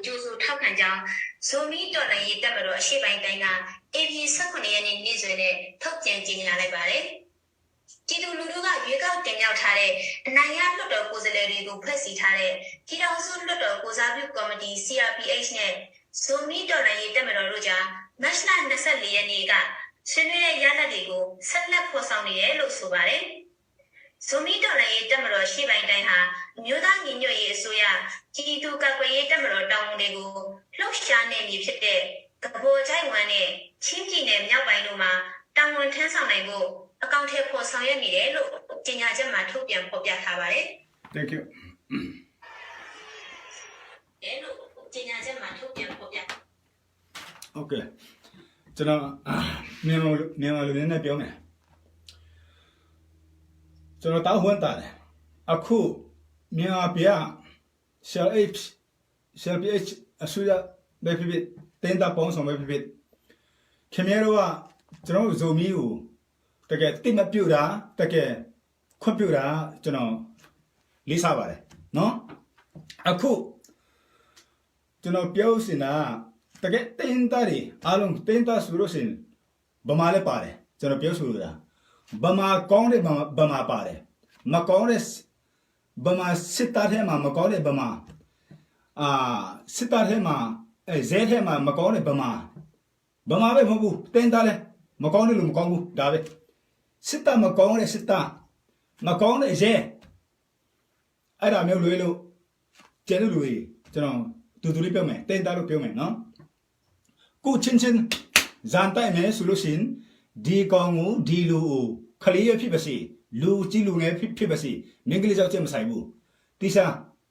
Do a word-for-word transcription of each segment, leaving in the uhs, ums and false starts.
ကြိုဆိုထောက်ခံကြောင်း ဇိုမီးတော်လှန်ရေးတပ်မတော်အရှေ့ပိုင်းတိုင်းက ဧပြီ ဆယ့်ခုနစ်ရက်နေ့ နေ့စွဲနဲ့ ထုတ်ပြန်ကြေညာလိုက်ပါတယ်။ ပြည်သူလူထုက ရွေးကောက်တင်မြှောက်ထားတဲ့ အနိုင်ရလွှတ်တော်ကိုယ်စားလှယ်တွေကို ဖွဲ့စည်းထားတဲ့ ပြည်ထောင်စုလွှတ်တော်ကိုယ်စားပြုကော်မတီ စီအာ်ပီအိတ်ချ် နဲ့ ဇိုမီးတော်လှန်ရေးတပ်မတော်တို့ကြား မတ်လ နှစ်ဆယ့်လေးရက်နေ့က ဆွေးနွေးတဲ့ရလဒ်တွေကို ဆက်လက်ဖော်ဆောင်နေတယ်လို့ ဆိုပါတယ်။ ဇိုမီးတော်လှန်ရေးတပ်မတော် ရှေ့ပိုင်းတိုင်းဟာ အမျိုးသားညီညွတ်ရေးအစိုးရ ပြည်သူ့ကာကွယ်ရေးတပ်မတော် တာဝန်တွေကို လှုပ်ရှားနယ်မြေဖြစ်တဲ့ ကဘော်ကျိုင်းဝမ်နဲ့ ချင်းပြည်နယ်မြောက်ပိုင်းတို့မှာ တာဝန်ထမ်းဆောင်နိုင်ဖို့ အကောင်အထည်ဖော်ဆောင်ရွက်နေတယ်လို့ ကြေညာချက်မှာ ထုတ်ပြန်ဖော်ပြထားပါတယ်။ Thank you. တယ်လို့ ကြေညာချက်မှာ ထုတ်ပြန်ဖော်ပြ Okay. ကျွန်တော်မြန်မာလိုမြန်မာလိုနည်းနည်းပြောမယ်။ ကျွန်တော်တောင်းဝမ်းသာတယ်။ အခုမြန်မာပြည်က ရှယ်အ်ပီ ရှယ်အ်ပီအိတ်ချ် အစိုးရပဲဖြစ်ဖြစ်၊ တိုင်းရင်းသားပေါင်းစုံပဲဖြစ်ဖြစ်၊ ခင်ဗျားတို့က ကျွန်တော်တို့ဇိုမီးကို တကယ်အသိအမှတ်ပြုတာ၊ တကယ်ခွင့်ပြုတာ ကျွန်တော်လေးစားပါတယ်နော်။ အခုကျွန်တော်ပြောချင်တာက တကယ်တိုင်းရင်းသားတွေအားလုံး၊ တိုင်းရင်းသားဆိုလို့ရှိရင် ဗမာလည်းပါတယ်။ ကျွန်တော်ပြောဆိုလိုတာ ဗမာကောင်းတဲ့ဗမာဗမာပါတယ်။ မကောင်းတဲ့ဗမာစစ်သားထဲမှာ မကောင်းတဲ့ဗမာ၊ အာစစ်သားထဲမှာ၊ အဲရဲထဲမှာ မကောင်းတဲ့ဗမာ၊ ဗမာပဲမဟုတ်ဘူး၊ တိုင်းရင်းသားလည်း မကောင်းတဲ့လူမကောင်းဘူး။ ဒါပဲ။ စစ်သားမကောင်းတဲ့စစ်သား၊ မကောင်းတဲ့ရဲ၊ အဲ့ဒါမျိုးလွဲလို့ ကျန်တဲ့လူတွေ ကျွန်တော်တူတူလေးပြောမယ်၊ တိုင်းရင်းသားလို့ပြောမယ်နော်။ ကိုယ့်ချင်းချင်း ရန်တိုက်မယ်ဆိုလို့ရှိရင် ဒီကောင်ကို၊ ဒီလူကို၊ ကလေးပဲဖြစ်ပါစေ၊ လူကြီးလူငယ်ဖြစ်ဖြစ်ပါစေ၊ မိန်းကလေးယောက်ျားမဆိုင်ဘူး။ သေချာ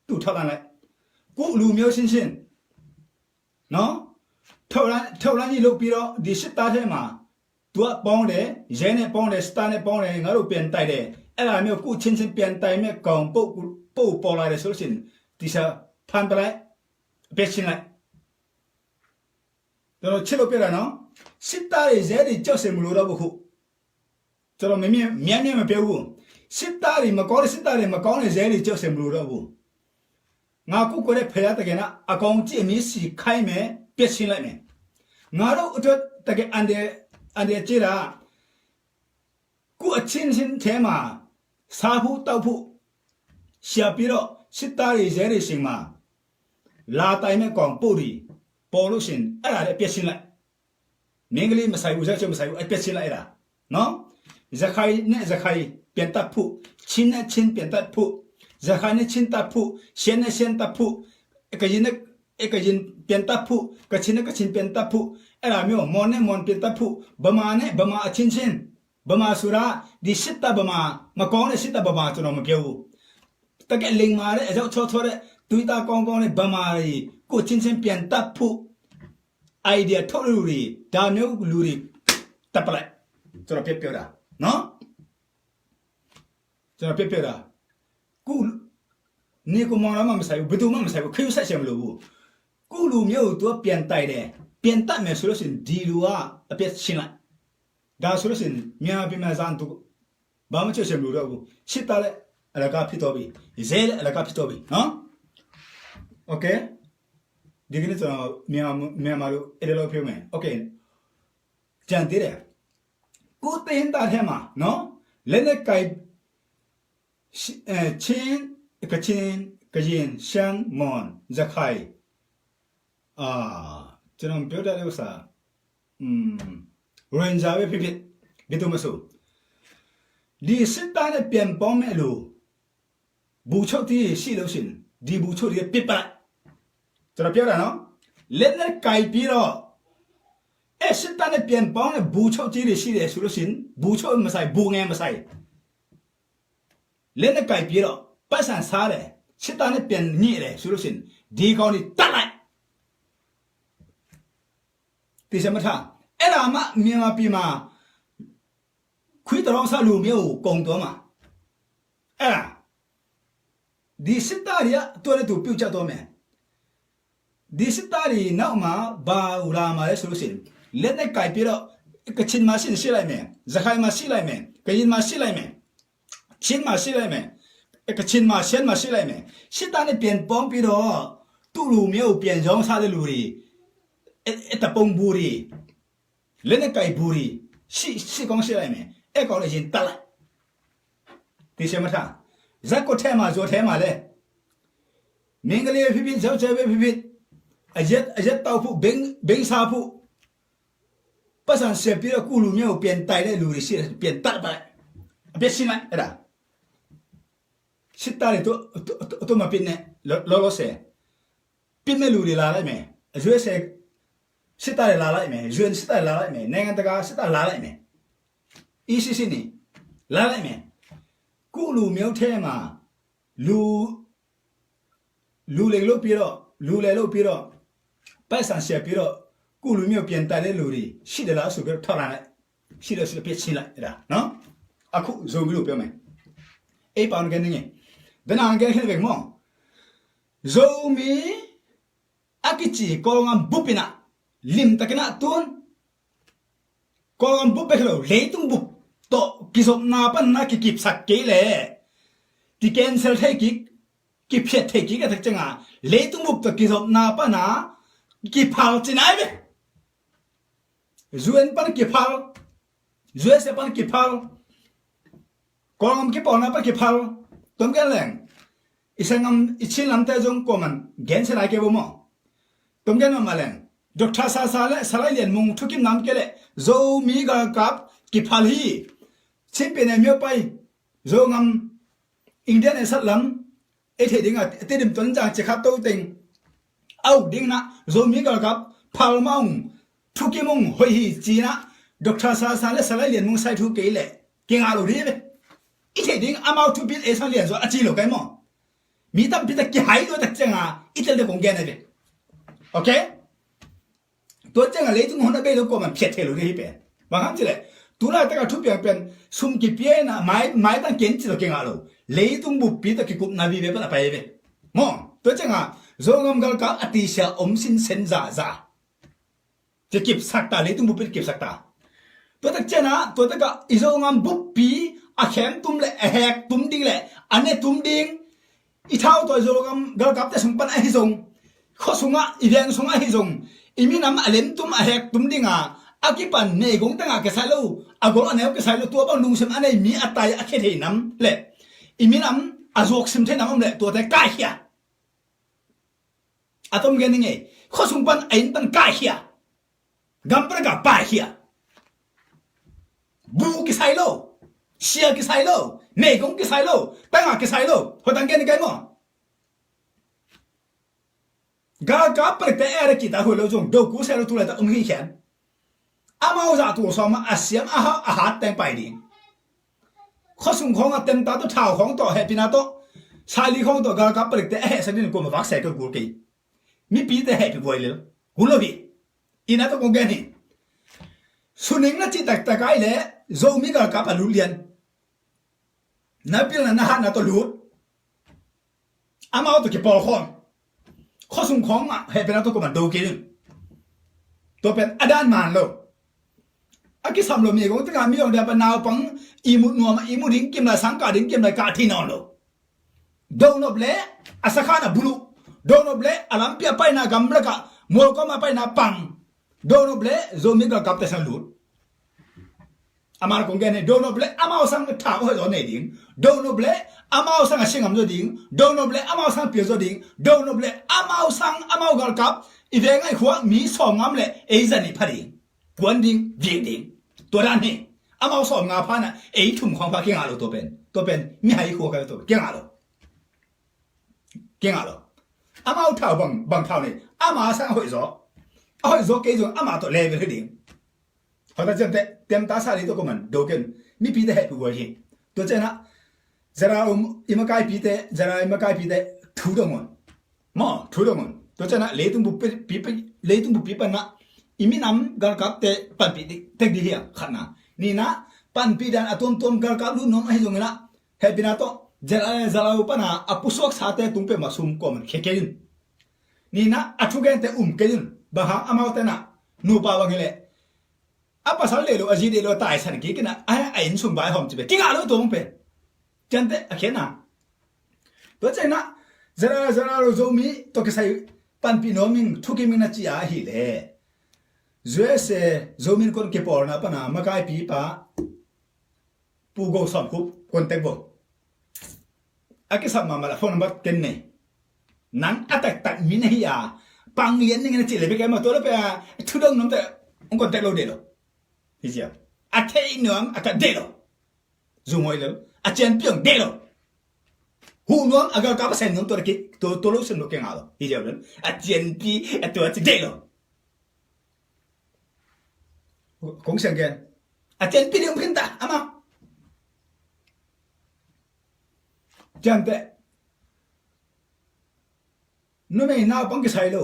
တူထောက်လှမ်းလိုက်။ ကိုယ့်လူမျိုးချင်းချင်းနော်၊ ထောက်လှမ်း၊ ထောက်လှမ်းရေးလုပ်ပြီးတော့ ဒီစစ်သားထဲမှာ သူကပေါင်းတယ်၊ ရဲနဲ့ပေါင်းတယ်၊ စစ်သားနဲ့ပေါင်းတယ်၊ ငါတို့ပြန်တိုက်တယ်။ အဲ့ဒါမျိုး ကိုယ့်ချင်းချင်းပြန်တိုက်မဲ့ကောင် ပုပ်ပုပ်ပေါ်လာတယ်ဆိုလို့ရှိရင် သေချာဖမ်းပလိုက်၊ အပြစ်ရှင်းလိုက်။ ကျွန်တော်ချစ်လို့ပြောတာနော်။ စစ်သားတွေ၊ ရဲတွေ ကြောက်စရာမလိုတော့ဘူးခု။ ကျွန်တော်မမြင်၊ မြင်မြင်မပြောဘူး။ စစ်သားတွေ၊ မကောင်းတဲ့စစ်သားတွေ၊ မကောင်းတဲ့ရဲတွေ ကြောက်စရာမလိုတော့ဘူး။ ငါကိုးကွယ်တဲ့ဘုရားသခင်က အကောင်ကြီး အမီးစီခိုင်းမယ်၊ ပြစ်ရှင်းလိုက်မယ်။ ငါတို့အတွက် တကယ်အန္တရာယ်၊ အန္တရာယ်ကြီးတာက ကိုယ့်အချင်းချင်းထဲမှာ စားဖို့တောက်ဖို့ ရှာပြီးတော့ စစ်သားတွေ၊ ရဲတွေဆီမှာ လာတိုင်မဲ့ကောင် ပုပ်တွေ ပေါ်လို့ရှိရင် အဲ့ဒါလည်း ပြစ်ရှင်းလိုက်။ မိန်းကလေးမဆိုင်ဘူး၊ ယောက်ျားမဆိုင်ဘူး၊ အပြစ်ရှင်းလိုက်၊ အဲ့ဒါနော်။ ရခိုင်နဲ့ရခိုင် ပြန်တပ်ဖို့၊ ချင်းနဲ့ချင်း ပြန်တပ်ဖို့၊ ရခိုင်နဲ့ချင်းတပ်ဖို့၊ ရှမ်းနဲ့ရှမ်းတပ်ဖို့၊ ကရင်နဲ့ကရင် ပြန်တပ်ဖို့၊ ကချင်နဲ့ကချင် ပြန်တပ်ဖို့၊ အဲ့ဒါမျိုး၊ မွန်နဲ့မွန် ပြန်တပ်ဖို့၊ ဗမာနဲ့ဗမာအချင်းချင်း၊ ဗမာဆိုတာ ဒီစစ်တပ်ဗမာ၊ မကောင်းတဲ့စစ်တပ်ဗမာ ကျွန်တော်မပြောဘူး။ တကယ်လိမ္မာတဲ့၊ အယောက်ချောချောတဲ့၊ သွေးသားကောင်းကောင်းတဲ့ ဗမာတွေ ကိုယ့်ချင်းချင်း ပြန်တပ်ဖို့ idea ထုတ်တဲ့လူတွေ၊ ဒါမျိုးလူတွေ တပ်ပလိုက်။ ကျွန်တော်ပြပြောတာနော်။ ကျွန်တော်ပြပြောတာ ကိုယ့်၊ ညီကိုမောင်နှမမှမဆိုင်ဘူး၊ ဘယ်သူမှမဆိုင်ဘူး၊ ခရုစိုက်စရာမလိုဘူး။ ကိုယ့်လူမျိုးကို သူကပြန်တိုက်တယ်၊ ပြန်တပ်မယ်ဆိုလို့ရှိရင် ဒီလူက အပြစ်ရှင်းလိုက်။ ဒါဆိုလို့ရှိရင် မြန်မာပြည်မှာ ရန်သူ ဘာမှကြောက်စရာမလိုတော့ဘူး။ စစ်သားလည်း အလကားဖြစ်သွားပြီ၊ ရဲလည်း အလကားဖြစ်သွားပြီနော်။ Okay. ဒီကနေ့ ကျွန်တော်မြန်မာ၊ မြန်မာလို အဲ့ဒီလောက်ပြောမယ်။ Okay. ကျန်သေးတယ်။ ကိုယ့်တိုင်းရင်းသားထဲမှာနော်၊ လက်နက်ကိုင် ရှ- အဲ၊ ချင်း၊ ကချင်၊ ကရင်၊ ရှမ်း၊ မွန်၊ ရခိုင်၊ အာ၊ ကျွန်တော်ပြောတတ်တဲ့ဥစ္စာ၊ อืม၊ ရိုဟင်ဂျာပဲဖြစ်ဖြစ်၊ ဘယ်သူမဆို၊ ဒီစစ်သားနဲ့ပြန်ပေါင်းမဲ့အလို ဗိုလ်ချုပ်ကြီးတွေရှိလို့ရှိရင် ဒီဗိုလ်ချုပ်တွေ ပြစ်ပလိုက်။ ကျွန်တော်ပြောတာနော်။ လက်နက်ကိုင်ပြီးတော့ အဲစစ်တပ်နဲ့ပြန်ပေါင်းတဲ့ ဗိုလ်ချုပ်ကြီးတွေရှိတယ်ဆိုလို့ရှိရင်၊ ဗိုလ်ချုပ်မဆိုင်၊ ဗိုလ်ငယ်မဆိုင်၊ လက်နက်ကိုင်ပြီးတော့ ပိုက်ဆံစားတယ်၊ စစ်တပ်နဲ့ပြန်ညှိတယ်ဆိုလို့ရှိရင် ဒီကောင်တွေ တပ်လိုက်။ သေချာမှတ်ထား။ အဲ့ဒါမှ မြန်မာပြည်မှာ ခွေးတရောင်းစားလူမျိုးကို ကုန်သွားမှာ။ အဲ့ဒါ ဒီစစ်သားတွေက သူ့နဲ့သူ ပြုတ်ကျသွားမယ်။ ဒီစစ်သားတွေနောက်မှာ ဘာလာမှာလဲဆိုလို့ရှိရင် လက်နက်ကိုင်ပြီးတော့ ကချင်မှာရှိရင် ရှိလိုက်မယ်၊ ရခိုင်မှာရှိလိုက်မယ်၊ ကရင်မှာရှိလိုက်မယ်၊ ချင်းမှာရှိလိုက်မယ်၊ ကချင်မှာ၊ ရှမ်းမှာရှိလိုက်မယ်။ စစ်တပ်နဲ့ပြန်ပေါင်းပြီးတော့ သူ Kulu miau pian zong sa le luri. E, e tapong buri. Lene kai buri. Si, si kong si lai me. E kong le zin tala. Ti se ma tha. Za ko thema, zo thema le. Mingale phipit, zau che be phipit. A zet, a zet tau phu, beng, beng sa phu. Pasan sia pi ra kulu miau pian tai le luri si pian tal ba. A pian si ma, era. Sita le tu, tu, tu, tu ma pin ne, lo, lo, lo se. Pin me lu di la lai me. Zue se sita le la lai me. Zuen sita le la lai me. Nengan taka sita la lai me. I si si ni. La lai me. Ku lu miau the ma. Lu, lu le lo pi ro. Lu le lo pi ro. Pai san sia pi ro. Ku lu miau pian tai le lu di. Si de la su pi ro. Tho la lai. Sila sila pia sila da, no? A khu Zomi lu pia mai. Ei pa ngen nge. Dana ngen hen veng mo. Zomi a kici Kawlgam bup ina. Lim takina tun. Kawlgam bup bek lo. Leitung bup. To kizopna pan na kikipsak kei le. Ki cancel thei kik. Kiphiat thei kik a tak cianga. Leitung bup to kizopna pan na. Kiphal cinai ve. U N pan kiphal, U S A pan kiphal, Kawlgam kipawlna pan kiphal, tom gen leng. I sangam, i Chin lamte zong kuaman gen se lai ke bo maw. Tom gen mama leng. Doctor Sasa le Salai Lian Mung thukim nam ke le Zomi galkap kiphal hi. Chin pi ne myo pai. Zongam India ne sat lam. Ei thei ding a, Tedim tuan zang ci khat to teng. Au ding na, Zomi galkap, phal ma ung, thukim ung, hoih hi ci na, Doctor Sasa le Salai Lian Mung sai thu kei le, kingah lo dih ve. I thei ding, amau thu pil ei sang lian zo, a ci lo kai maw. Mi tampi tak kihai lo tak cianga, i tel de kong gen a ve. Okay? Tua ciangah leitung hon a bei lo kuaman phiat thei lo ding hi pen. Bang hang cileh, tulai taka thupiang pen, sum kipia ina, mai, mai tang ken ci lo kingah lo. Leitung buppi tawh kikupna vive pan a pai ve. Maw, tua ciangah, Zogam galkap a tisia om sinsen zaza. Ci kipsak ta, leitung buppi tawh kipsak ta. Tua tak ciangah, tua takah, i Zogam buppi, a khem tum le, a hek tum ding le, a ne tum ding, i thau tua Zogam galkapte sung pan ahi zong, khua sungah, i veng sungah ahi zong, i minam a lemtum a hektum dinga, a kipan neigong tengah kisai lo, a gol a neu kisai lo, tua bang lungsim a nei mi a tai a khia thei nam le, i minam a zuak sim thei nam om le, tuate kaikhia. A tom gen ning ei, khua sung pan a inn pan kaikhia. Gam pan a ka paikhia. Bu kisai lo, sia kisai lo, meigong kisai lo, tanga kisai lo. Hotang gen ni kai maw. Galkap palikte era kita hoi lo zong do ku sai lo tu lai ta um hi khian. Amau za tu sawm a siam a ha a hat teng pai ding. Khosung khong a tem ta to thau khong to hepina to. Sali khong to galkap palikte a hesa din ko ma vak sai ko gul kei. Mipite hehpih buai lel. Hun lo hi. Ina tawh kong gen hi. Suning na cih taktak ai leh Zomi galkap a lut lian. Na pilna na hatna tawh lut. Amau tawh kipawl khawm. Khawsung khawng mah hehpihna tawh kuaman do kei ding. Tua pen a dan man lo. A kisam lo mi kong tengah mi kong dia pa naupang i mut nuam a i mut ding kim lai sangkah ding kim lai kah thei nawn lo. Donop le a sakhan a buluh. Donop le a lampi a paina gamlak ah mualkawm a paina pang. Donop le Zomi galkapte sang lut. Amah kong gen hi, donop le amau sang tha uh zaw nei ding. Donop le amau sang a singam zaw ding. Donop le amau sang pil zaw ding. Donop le amau sang amau galkap i veng a i khua mi sawm ngam le ei zan i pha ding. Kuan ding, viak ding. Tua dan hi. Amau sawm nga pha na ei thum khawng pha kingah lo tua pen. Tua pen mihai khua ka tua pen kingah lo. Kingah lo. Amau thau bang, bang thau nei. Amau sang a hoih zaw. A hoih zaw kei zong amau tawh level hi ding. Hota ciamte, tem ta sa li tawh kuaman do ken. Mipite hehpih buai hi. Tua cianah Zara um i makaipite, Zara i makaipite thu dong un. Maw, thu dong un. Tua cianah leitung buppi, leitung buppi panah i minam galkapte panpih tek dih hiam khatna. Ninah panpih dan a tuamtuam galkap lut nuam ahi zonginah hehpihna tawh Zara, Zara panah a pusuak sate tung peuhmah sum kuaman khia kei un. Ninah a thugente um kei un. Bang hang amau tenah nupa bang hileh a pasal leh lo a zi leh lo a taisan kik inah a, a inn sung vai hawm ci ve kingah lo tua mong pen. Ciante a khiatna. Tua cianah Zara, Zara lo Zomi tawh kisai panpih nuam ing, thukim ing na ci a ahih leh, U S A Zomi Innkuan kipawlna pana makaipipa Pu Go Sawm Khup contact vo. A kisam mahmah la phone number ken nei. Nang a taktak mi na hi a, pang lian ning na cih leh bek e maw, tua leh pia thudang nuam teh hong contact lo deh lo. Hi ziau. A theih nuam a kat deh lo. Zung hoih lo. A cianpi hong deh lo. Huh nuam a galkap a sem nuam tua leh ki, tua, tua lo sem lo kei ngah lo. Hi ziau lo. A cianpi a tua ci deh lo. Kong siang gen. A cianpi ding hong phin ta, amah. Cianteh. Numei naupang kisai lo.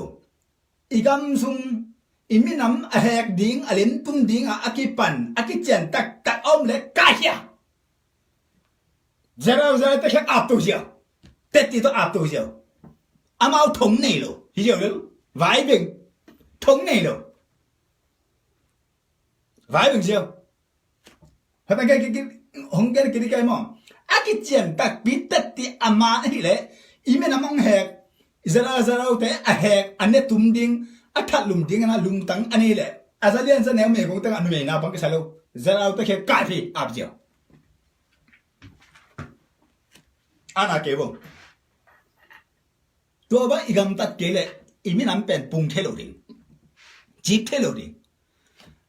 I gam sung, i minam a hek ding, a lemtum ding a, a kipan, a kician taktak a om leh kai hia. Zerau zerau te khek ap to ziau. Tetti tawh ap to ziau. Amau thong nei lo. Hi ziau lo. Vai beng. Thong nei lo. Vai beng ziau. Hata ke, ke, ke, hong gen kiri kai maw. A kician takpi tetti a man ahih leh, i minam hong hek, i zerau zerau te a hek, a netum ding, a thatlum ding, a lungtang a nei leh, a za lian za neu meigong tengah numei naupang kisai lo. Zerau te khek kai hi, ap ziau. Ana kei bo. Tua bang i gamtat kei leh i minam pen pung thei lo ding. Cip thei lo ding.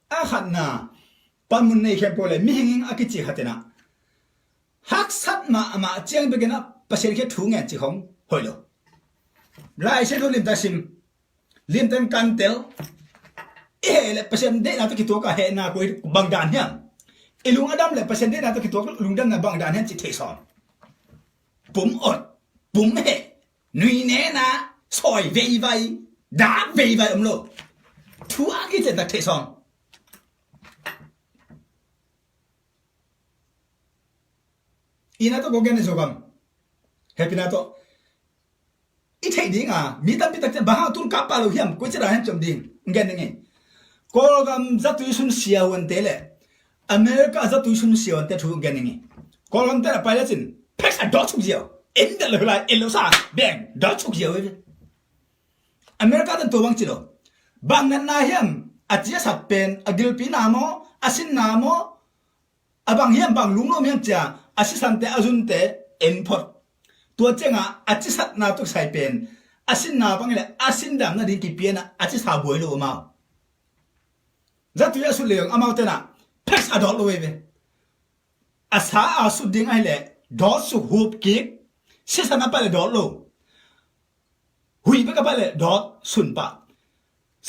A khatna, panmun nei khempeuh leh mihing in a kici khat in ah, haksat mahmah ciang bek in ah Pasian kiang thu ngen cih khong hoih lo. Lai Siangtho limtak sim, limtak kan tel. I heh leh Pasian deihna tawh kituak a, hehna koi bang dan hiam? I lung a dam leh Pasian deihna tawh kituak lungdamna bang dan hiam cih thei sawn. Pum ot, pum heh, nui nena, sawi veivai, dak veivai om lo. Thu a kician tak thei sawn. Ina tawh ko gen a zo gam. Hehpihna tawh. I theih ding a, mi tampi tak ciang bang hang tun kap pah lo hiam, koici dan hiam ci om ding. Gen ding e. Kawlgam zatui sun siahuante leh America zatui sun siahuante thu gen ding e. Kawlgam te a pai lecin, pek a dawt suk ziau. En del lo lai, en lo sa, beng, dawt suk ziau e. America ten tua bang ci lo. Bang natna hiam, a ci a sat pen, a gilpi na maw, a sin na maw, a bang hiam, bang lunglawm hiam cia, a sisante, a zunte en phot. Tua ciangah a cisatna tawh kisai pen, a sinna bang hileh a sin dam nading kipia in ah, a cisa buai lo amau. Zatui a sut leh zong amau ten ah, pek a dawt lo veve. A sa a sut ding ahih leh dawt suk, hup kik. Sisan a pai leh dawt lo. Huih bek a pai leh dawt, sun pah.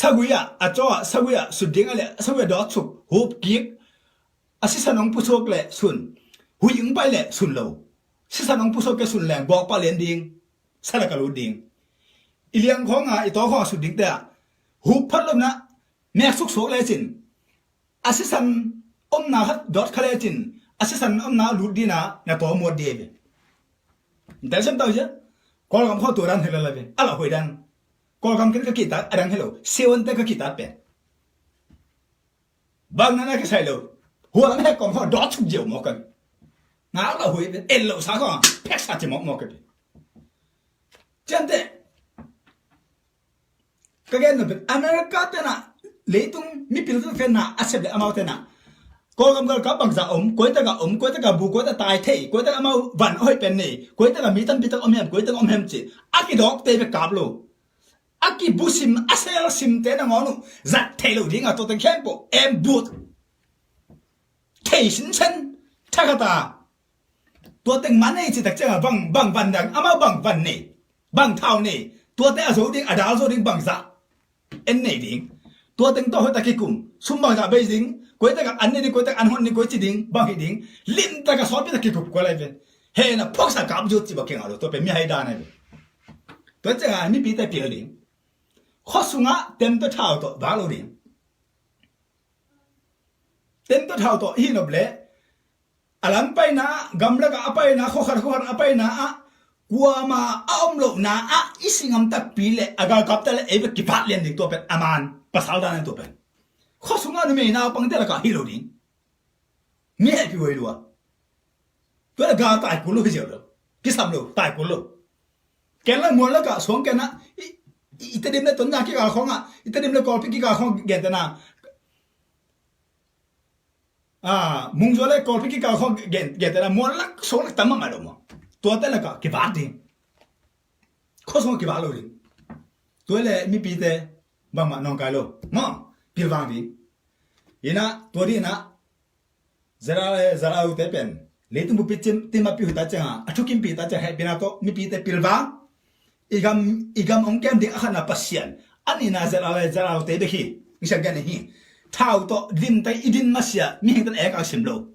Sagui ah, a caw ah, sagui ah sut ding ahih leh sagui ah dawt suk, hup kik. A sisan hong pusuak leh sun. Huih hong pai leh sun lo. Sisan hong pusuak kei, sun leng bawk pah lian ding. Sa lak a lut ding. I liang khawng a, i taw khawng a sut dingte ah, hup phot lo in ah, mek suksuak lecin, a sisan omna khat dawt kha lecin, a sisan omna lut ding in ah na taw muat ding hi ve. Tel sem tau cia. Kawlgam khawng tua dan hi lo la ve. A la huai dan. Kawlgam ken ka kihtak a dang hi lo. Siahuante ka kihtak pen. Bang na na kisai lo. Hua lam hek kawm khawng dawt suk ziau mawk ka. Ngak la huai pen. En lo sa khawng pek sa ci mawkmawk ka pen. Ciamteh. Ka gen nop pen America ten ah leitung mipil tu fen na a sep leh amau ten ah, Kawlgam galkap bangzah om, koi tak ah om, koi tak ah bu, koi tak ah tai thei, koi tak ah amau van a hoih pen nei, koi tak ah mi tampi tak om hiam, koi tak ah om hiam ci a kidawkte bek kap lo. A kibusim, a selsimte nangawn uh zat thei lo ding a, tua teng khempeuh em but thei sinsen, thakhat a. Tua teng man nei ci tak ciangah bang, bang van dang, amau bang van nei, bang thau nei, tuate a zo ding, a dal zo ding bangzah en nei ding. Tua teng tawh hoih tak kikum, sum bangzah bei ding, koi tak ah an nei ding, koi tak ah an hon ding, koi ci ding, bang hi ding, limtak a sawtpi tak kikup kua lai pen. Hehna phuaksa kap zut ci bang kingah lo, tua pen mihai dan ahi ve. Tua ciangah mipite pil ding. Khua sungah temto thau tawh vak lo ding. Temto thau tawh i hih nop leh a lam paina, gamlak ah a paina, khuakhat khuakhat a paina ah, kuamah a om lohna ah i singam takpi leh a galkapte leh ei bek kivat lian ding, tua pen a man pasal dan ahi tua pen. Khua sungah numei naupangte lakah hi lo ding. Mi hehpih huai lua. Tua leh gal tai kul lo hi ziau lo. Kisam lo, tai kul lo. Ken la mual lakah suang ken ah, i, I, i Tedim le Tonzang kikal khawngah, i Tedim le Kawlpi kikal khawng gentehna. Ah, Mungzual le Kawlpi kikal khawng gen, gentehna. Mual lak, suang lak tam mahmah lo maw. Tuate lakah kivak ding. Khuasung kivak lo ding. Tua le mipite bangmah nawngkai lo. Maw, pilvang ding. Inah, tua ding inah, ZRA le ZRA-u te pen leitung buppi cim, timappi huta cianga, a thukimpih ta cianga, hehpihna tawh mipite pilvang. I gam, i gam hong kem ding a khatna Pasian. A nihna ZRA le ZRA-u te bek hi. Hong siang gen hi. Thau tawh limte i din masiah mihing ten ek a sim lo.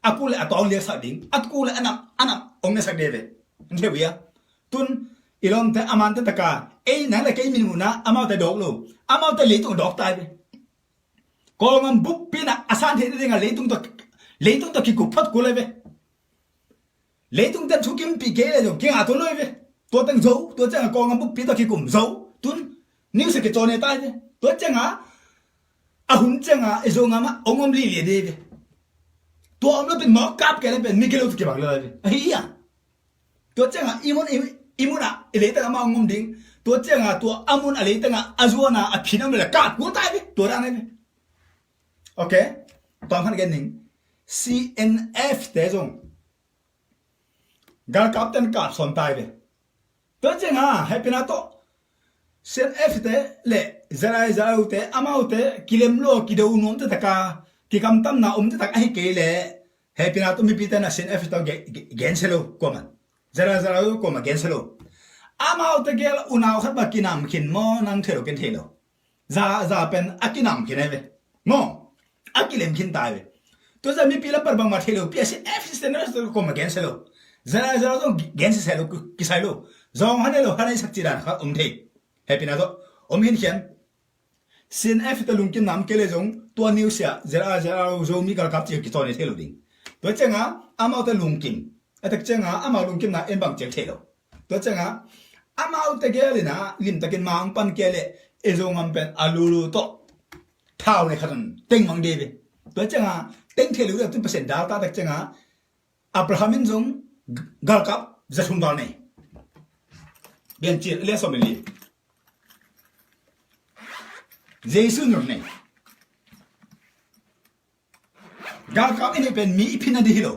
A kul le a tawng liaksak ding. A kul le a nam, a nam hong liaksak ding ve. Hong thei uh ia. Tun i lawmte a mante taka, ei nang le kei min uhna amaute dawk lo. Amaute leitung dawk tai ve. Kawlgam buppi inah a san theih nadinga leitung tawh, leitung tawh kikup phot kul ai ve. Leitung ten thukimpih kei le zong kingah tuan lo ai ve. Tua teng zo, tua cianga Kawlgam buppi tawh kikum zo. Tun news a kicawn e tai ve. Tua cianga a hun cianga i Zogam ah hong om lili ding ai ve. Tua om lo pen mawk kap kei le pen mi kilo tawh kibang lo ai ve. Ahi ia. Tua cianga i mun, i, i munah i leitang amah hong om ding. Tua cianga tua a mun a leitanga a zuana a phin om le kap kul tai ve. Tua dan ai ve. Ok. Tuam khan gen ning. CNF te zong galkap ten kap sawn tai ve. Tua cianga hehpihna tawh CNF te le ZRA ZRA-u te, amaute kilem lo, kido nuam te taka, kikamtamna om te tak ahi kei le, hehpihna tawh mipite na CNF tawh ge-, ge-, gensia lo kuamah. ZRA ZRA-u kuamah gensia lo. Amaute gel unau khat bang kinam khin maw, nang thei lo, ken thei lo. Za, za pen a kinam khin ai ve. Maw, a kilem khin tai ve. Tua zah mipi lam pan bangmah thei lo pi a, CNF CNF kuamah gensia lo. ZRA ZRA-u zong gensia lo, kisai lo. Zong hanei lo, hanei sak ci dan kha om thei. Hehpihna tawh om hin khian. CNF te lungkimna om kei le zong tua news ah ZRA ZRA-u Zomi galkap ci kicawn e thei lo ding. Tua cianga amaute lungkim. A tak cianga amau lungkimna en bang ciang thei lo. Tua cianga amaute gel inah limtakin ma hong pan kei le, i Zogam pen a lulu tawh thau nei khat in teng mang ding ve. Tua cianga teng thei lo ding a tun Pasian dal ta tak cianga Abraham in zong galkap za thum val nei. Piancil a lian sawm le li. Jesu in zong nei. Galkap i neih pen mi i phin a ding hi lo.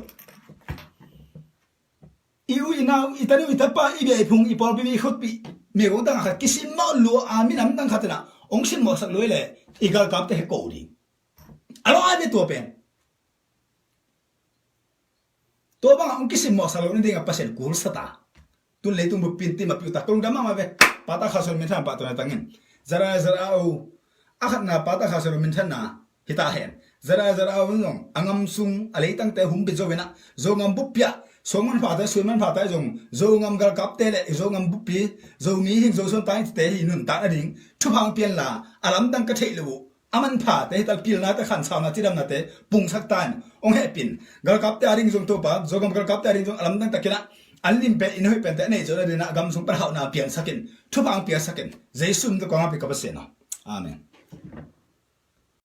I u i nau, i tanu i tapa, i bia i phung, i pawlpi, i khutpi, mi gong tang khat kisimmawh lua a, minam tang khat inah hong simmawhsak lua le, i galkapte he ko ding. A lo a ve tua pen. Tua bangah hong kisimmawhsak loh nadinga Pasian kul sa ta. Tun leitung buppi in timappi uh ta, ka lungdam mahmah ve. Pata Khasun minthan pahtawi na tangin ZRA ZRA-u a khatna Pata Khasun minthanna hi ta hen. ZRA ZRA-u zong a ngam sung a leitangte humbit zo inah Zogam buppi ah suang manphate, sui manphate zong Zogam galkapte le Zogam buppi, Zomi hing Zosuan taingte hi nuntak nading thupha hong pia inla, a lamdang ka theih loh uh a manphate hi tal, pilnate, khansauna, cidamnate pungsak ta in hong hehpih in. Galkapte a ding zong Topa, Zogam galkapte a ding zong a lamdang takin ah an lim pen, inn hoih pente a neih zawh nadinah gam sung pan hauhna piangsak in, thupha hong piangsak in. Jesu min tawh kong hapih ka Pasian aw. Amen.